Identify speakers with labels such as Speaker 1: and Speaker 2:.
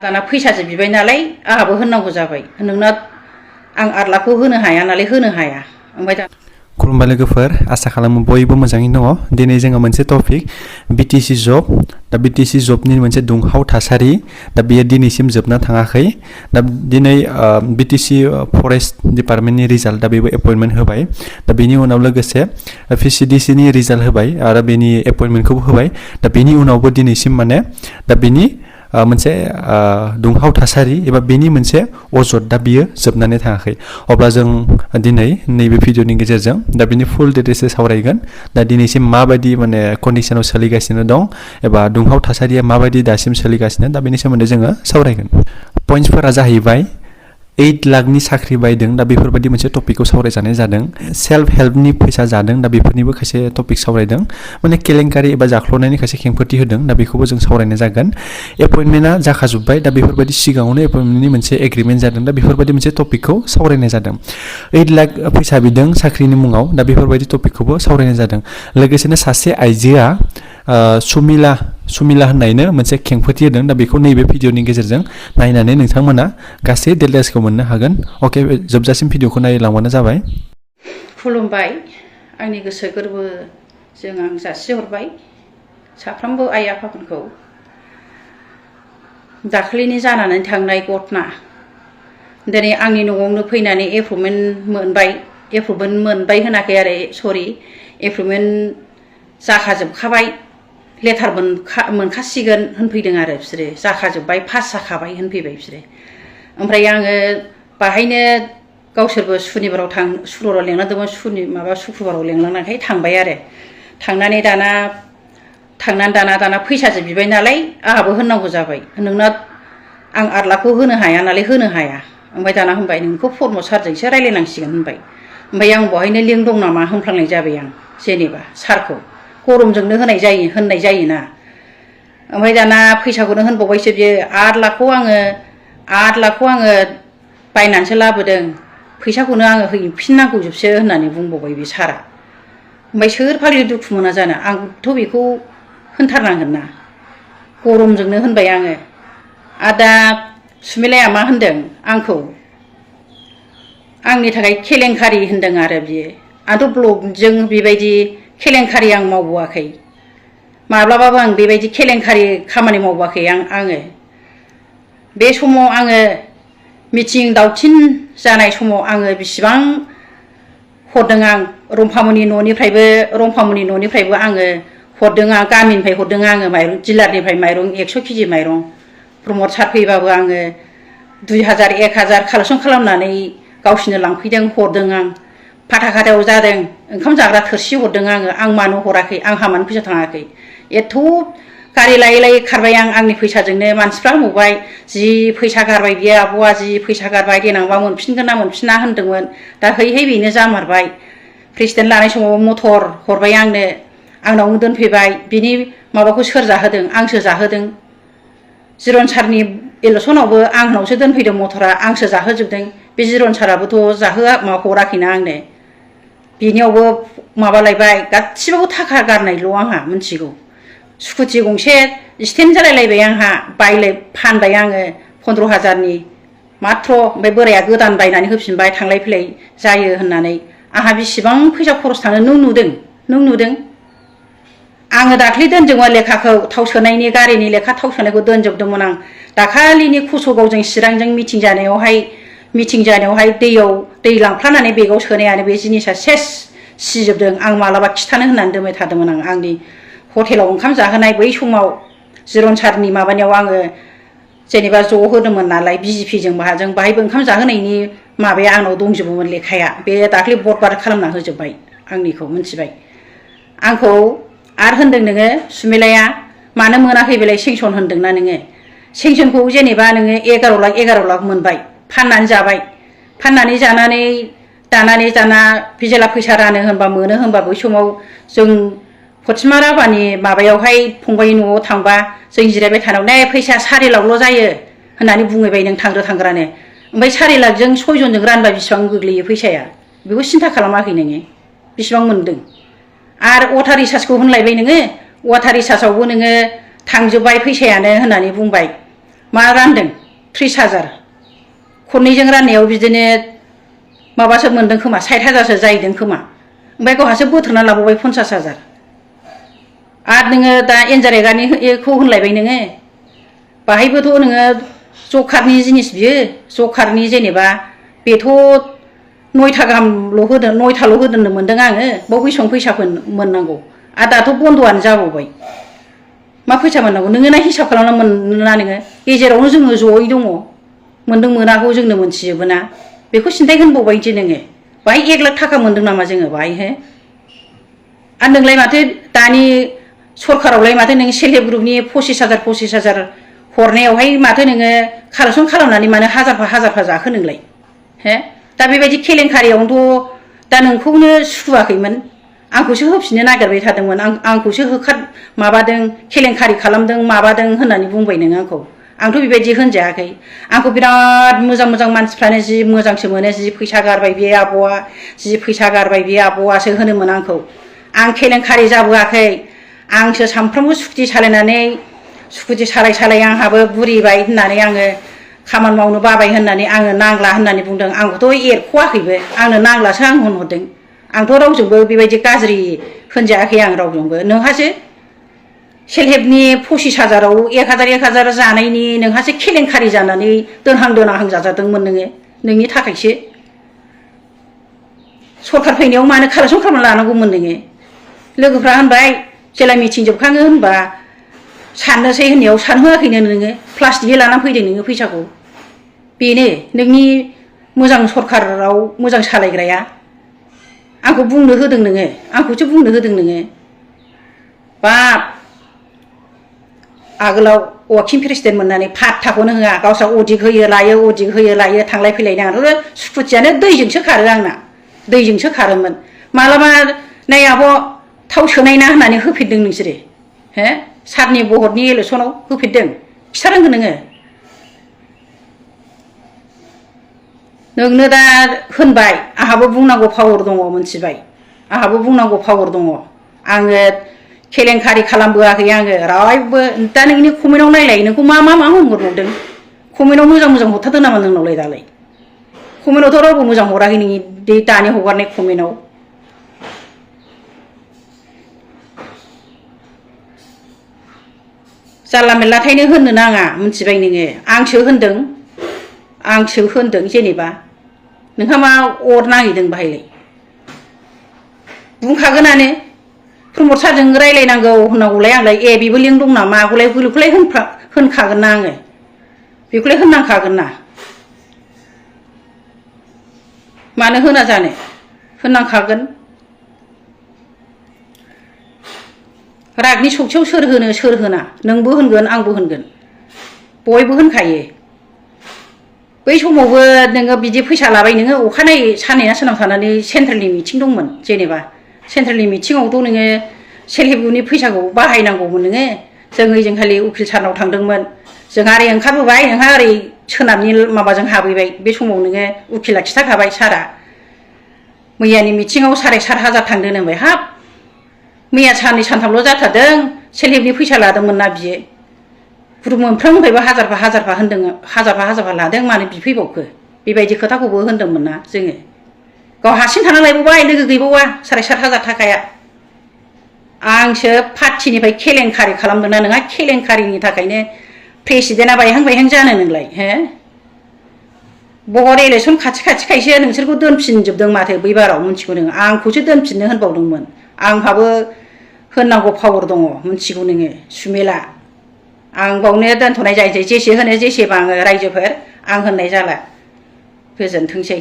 Speaker 1: दाना फैसासो बिबाय नालाय आहाबो होननांगौ जाबाय नोंना आं आरलाखौ होनो हाया नालाय होनो हाया ओमफ्राय दा
Speaker 2: खुलुमबाय लोगोफोर आसा खालामो बयबो मोजाङैनो दङ दिनै जोङो मोनसे टपिक बिटिसि जब दा बिटिसि जबनि मोनसे दुंहाव थासारि दा बेयो दिनैसिम जोबना थाङाखै दा दिनै बिटिसि फरेस्ट डिपार्टमेन्टनि रिजाल्ट दा बेबो एपइन्टमेन्ट होबाय दा बेनि उनाव लोगोसे पिसिडिसिनि रिजाल्ट होबाय आरो बेनि एपइन्टमेन्टखौबो होबाय दा बेनि उनावबो दिनैसिम माने दा बेनि मोनसे दुंहाव थासारि एबा बेनि मोनसे अजद दा बियो जोबनानै थाङाखै अब्ला जों दिनै नैबे भिडिअनि गेजेरजों दा बिनि फुल डिटेल्सखौ सावरायगोन दा दिनैसिम माबायदि माने कन्डिशनाव सोलिगासिनो दं एबा दुंहाव थासारिया माबायदि दासिम सोलिगासिनो दा बेनि सोमोन्दै जोङो सावरायगोन पइन्ट्सफोरा जाहैबाय 8 लाखनि साख्रि बायदों दा बेफोरबायदि मोनसे टपिकखौ सावरायजानाय जादों सेल्फ हेल्पनि फैसा जादों दा बेफोरनिबो खायसे टपिक सावरायदों माने केलेंकारि एबा जाख्ल'नायनि खायसे खेंफोरथि होदों दा बेखौबो जों सावरायनाय जागोन एपइन्टमेन्टआ जाखाजोब्बाय दा बेफोरबायदि सिगाङावनो एपइन्टमेन्टनि मोनसे एग्रिमेन्ट जादों दा बेफोरबायदि मोनसे टपिकखौ सावरायनाय जादों 8 लाख फैसा बिदों साख्रिनि मुङाव दा बेफोरबायदि टपिकखौबो सावरायनाय जादों लोगोसेनो सासे आइजोआ सुमिला होननायनो मोनसे खेंफोरथि होदों दा बेखौ नैबे भिडिअनि गेजेरजों नायनानै नोंथांमोना गासै डिटेल्सखौ मोननो हागोन अके जोबजासिम भिडिअखौ नायलांबानो जाबाय
Speaker 1: खुलुमबाय आंनि गोसो गोरबोजों आं जासिहरबाय साफ्रोमबो आइ आफाफोरखौ दाख्लैनि जानानै थांनाय घटना दिनै आंनि न'आवनो फैनानै एपइन्टमेन्ट मोनबाय होनाखै आरो सरि एपइन्टमेन्ट जाखाजोबखाबाय लेटार मोनखासिगोन होनफैदों आरो बिसोरो जाखाजोब्बाय पास जाखाबाय होनफैबाय बिसोरो ओमफ्राय आङो बाहायनो गावसोरबो सुनिबाराव लेंलांदोंमोन शुक्रबाराव लेंलांनायखाय थांबाय आरो थांनानै दाना फैसासो बिबाय नालाय आहाबो होननांगौ जाबाय नोंना आं आरलाखौ होनो हाया नालाय होनो हाया ओमफ्राय दाना होनबाय नोंखौ प्रमद सारजोंसो रायलायनांसिगोन होनबाय ओमफ्राय आं बहायनो लिंक दं नामा होनफ्लांनाय जाबाय आं जेनेबा सारखौ गरमजोंनो होननाय जायोना ओमफ्राय दाना फैसाखौनो होनबावबायसो बियो 8 लाखखौ आङो बायनानैसो लाबोदों फैसाखौनो आङो हैफिननांगौ जोबसो होननानै बुंबावबाय बे सारा ओमफ्राय सोर फाग्लि दुखु मोना जानो आंथ' बेखौ होनथारनांगोन ना गरमजोंनो होनबाय आङो आरो दा सुमिलाया मा होनदों आंखौ आंनि थाखाय केलेंकारि होनदों आरो बियो आंथ' ब्लगजों बेबायदि केलेंकारि आं मावबोआखै माब्लाबाबो आं बेबायदि केलेंकारि खामानि मावबोआखै आङो बे समाव आङो मिथिं दावथिं जानाय समाव आङो बेसेबां हरदों आं रम्फामनि न'निफ्रायबो आङो हरदों आं गामिनिफ्राय हरदों आङो माइरं डिलारनिफ्राय माइरं 100 केजि माइरं प्रमद सार फैबाबो आङो 2000 1000 कालेक्सन खालामनानै गावसिनो लांफैदों हरदों आं फाथाखाथायाव जादों ओंखाम जाग्रा थोरसि हरदों आं मानो हराखै आंहा मानो फैसा थाङाखै एथ' गारि लायै खारबाय आंनि फैसाजोंनो मानसिफ्रा होनबावबाय जि फैसा गारबाय बियो आब'आ जि फैसा गारबाय देनांबा मोनफिनगोन ना मोनफिना होनदोंमोन दा है बेनो जामारबाय प्रेसिडेन्ट लानाय समाव मटर हरबाय आंनावनो दोनफैबाय बिनि माबाखौ सोर जाहोदों आंसो जाहोदों जिरन सारनि इलेक्सनावबो आंनावसो दोनफैदों मटरा आंसो जाहोजोबदों बे जिरन साराबोथ' हराखैना आंनो बेनियावबो माबालायबाय गासिबावबो थाखा गारनायल' आंहा मिथिगौ स्कुटि गंसे स्टेन्ड जालायलायबाय आंहा फानबाय आङो 15,000नि माथ्र ओमफ्राय बोराया गोदान बायनानै होफिनबाय थांलाय फैलाय जायो होननानै आंहा बेसेबां फैसा खरस थाङो नों नुदों आङो दाख्लै दोनदोंमोन लेखाखौ थाव सोनायनि गारिनि लेखा थाव सोनायखौ दोनजोबदोंमोन आं दाखालिनि कुसुगावजों चिरांजों मिटिं जानायावहाय दै लांफ्लानानै बेगाव सोनायानो बे जिनिसा सेस सिजोबदों आं मालाबा खिथानो होननानै दोनबाय थादोंमोन आंनि हटेलाव ओंखाम जाहोनाय बै समाव जिरन सारनि माबानायाव आङो जेनेबा ज' होदोंमोन नालाय बिजिपिजों बाहायबो ओंखाम जाहोनायनि माबाया आंनाव दंजोबोमोन लेखाया बे दाख्लै बर्डबार खालामना होजोबबाय आंनिखौ मिथिबाय आंखौ आरो होनदों नोङो सुमिलाया मानो मोनाखै बेलाय सेंसन होनदोंना नोङो सेंसनखौ जेनेबा नोङो 11 लाख मोनबाय फाननानै जानानै दाना जेला फैसा रानो होनबा मोनो होनबा बै समाव जों फथिमा राभानि माबायावहाय फंबायनि न'आव थांबा जों जिरायबाय थानायाव नै फैसा 4 लाखल' जायो होननानै बुंहैबाय नों थांग्रानो ओमफ्राय 4 लाखजों 6 जनजों रानबा बेसेबां गोग्लैयो फैसाया बेखौ सिन्था खालामाखै नोङो बेसेबां मोनदों आरो वाटार रिसार्जखौ होनलायबाय नोङो वाटार रिसार्जआवबो नोङो थांजोब्बाय फैसायानो होननानै बुंबाय मा रानदों 30,000 खननैजों राननायाव बिदिनो माबासो मोनदों खोमा 60,000सो जाहैदों खोमा ओमफ्राय गावहासो बोथ्रोना लाबावबाय 50,000 आरो नोङो दा एन्जार एगारनिखौ होनलायबाय नोङो बाहायबोथ' नोङो जकारनि जिनिस बियो जकारनि जेनेबा बेथ' 9था गाहामल' होदों 9थाल' होदोंनो मोनदों आङो बाव बेसेबां फैसा मोननांगौ आरो दाथ' बन्द'आनो जाबावबाय मा फैसा मोननांगौ नोङो ना हिसाब खालामना मोनोना नोङो गेजेरावनो जोङो जयै दङ मोनदों मोनाखौ जोंनो मोनथिजोबो ना बेखौ सिन्थाय होनबावबायदि नोङो बाहाय 1 लाख थाखा मोनदों नामा जोङो बाहाय हो आरो नोंलाय माथो दानि सरखारावलाय माथो नों सेल्फ हेल्प ग्रुपनि 25,000 हरनायावहाय माथो नोङो कालेक्सन खालामनानै मानो हाजारफा जाखो नोंलाय हो दा बेबायदि केलेंकारियावनोथ' दा नोंखौनो सुखुवाखैमोन आंखौसो होफिननो नागिरबाय थादोंमोन आंखौसो माबादों केलेंकारि खालामदों माबादों होननानै बुंबाय नों आंथ' बेबायदि होनजायाखै आंखौ बिराद मोजां मानसिफ्रानो जि मोजांसो मोनो जि फैसा गारबाय बे आब'आ जि फैसा गारबाय बे आब'आसो होनोमोन आंखौ आं केलेंकारि जाबोआखै आंसो सानफ्रामबो स्कुटि सालायनानै स्कुटि सालाय आंहाबो बुरिबाय होननानै आङो खामानि मावनो बाबाय होननानै आङो नांला होननानै बुंदों आंखौथ' एरख'वाखैबो आंनो नांलासो आं होनहरदों आंथ' रावजोंबो बेबायदि गाज्रि होनजायाखै आं रावजोंबो नोंहासो सेल्फ हेल्पनि 25,000आव 1,000 जानायनि नोंहासो केलेंकारि जानानै दोनहां जाजादोंमोन नोङो नोंनि थाखायसो सरखार फैनायाव मानो कालेक्सन खालामना लानांगौमोन नोङो लोगोफ्रा होनबाय जेला मिटिं जोबखाङो होनबा साननोसै होननायाव सानहोआखैनो नोङो प्लास्टिकयै लानानै फैदों नोङो फैसाखौ बेनो नोंनि मोजां सरखाराव मोजां सालायग्राया आंखौ बुंनो होदों नोङो आंखौसो बुंनो होदों नोङो बाब आगोलाव वार्किं प्रेसिडेन्ट मोननानै फात्ताखौनो होआ गावस्रा अडिट होयो लायो थांलाय फैलाय नाङाथ' स्कुटियानो दैजोंसो खारो आंना दैजोंसो खारोमोन मालाबा नाय आब' थाव सोनाय ना होननानै होफेरदों नोंसोरो हो सारनि बहरनि इलेक्सनाव होफेरदों खिथारोंगो नोंनो दा होनबाय आंहाबो बुंनांगौ पावार दङ मोनथिबाय आंहाबो बुंनांगौ पावार दङ आङो केलेंकारि खालामबोआखै आङो रावबो दा नोंनि कमेन्टआव नायलाय नोंखौ मा होनहरबावदों कमेन्टआव मोजां हरथारदों नामा नोंनावलाय दालाय कमेन्टआवथ' रावबो मोजां हराखै नोंनि दानि हगारनाय कमेन्टआव जानला मेनलाथायनो होननो नाङा मोनथिबाय नोङो आंसो होनदों जेनेबा नोंहा मा अर नांहैदों बाहायलाय बुंखागोनानो प्रमद सारजों रायलायनांगौ होननांगौलाय आंलाय बेबो लिंक दं नामा बेखौलाय होनखागोन ना आङो बेखौलाय होननांखागोन ना मानो होना जानो होननांखागोन रागनि सौथियाव सोर होनो सोर होना नोंबो होनगोन आंबो होनगोन बयबो होनखायो बै समावबो नोङो बिदि फैसा लाबाय नोङो अखानायै साननै ना सानथाम थानानै सेन्ट्रेलनि मिटिं दंमोन जेनेबा सेन्ट्रेलनि मिटिङावथ' नोङो सेल्फ हेल्प ग्रुपनि फैसाखौ बाहायनांगौमोन नोङो जों ओइजोंखालि उकिल सारनाव थांदोंमोन जोंहा ओरै ओंखारबोबाय नोंहा ओरै सोनाबनि माबाजों हाबहैबाय बे समाव नोङो उकिला खिथाखाबाय सारा मैयानि मिटिङाव 7,500 थांदों होनबाय हाब मैया साननै सानथामल' जाथारदों सेल्फ हेल्पनि फैसा लादोंमोन ना बियो ग्रुप मोनफ्रोमनिफ्रायबो हाजारफा होनदों हाजारफा लादों मानो बिफैबावखो बेबायदि खोथाखौबो होनदोंमोन ना जोङो गाव हारसिं थाना लायबावबाय लोगो गैबावा 7,500 थाखाया आंसो पार्टिनिफ्राय केलेंकारि खालामदोंना नोंहा केलेंकारिनि थाखायनो प्रेसिडेन्टआ बायहां जानो नोंलाय हो बहर इलेक्सन खाथिखायसो नोंसोरखौ दोनफिनजोबदों माथो बै बाराव मिथिगौ नोङो आंखौसो दोनफिननो होनबावदोंमोन आंहाबो होननांगौ पावार दङ मिथिगौ नोङो सुमेला आं बावनो दोनथ'नाय जायसै जेसे होनो जेसे बाङो रायजोफोर आं होननाय जाला गोजोनथोंसै।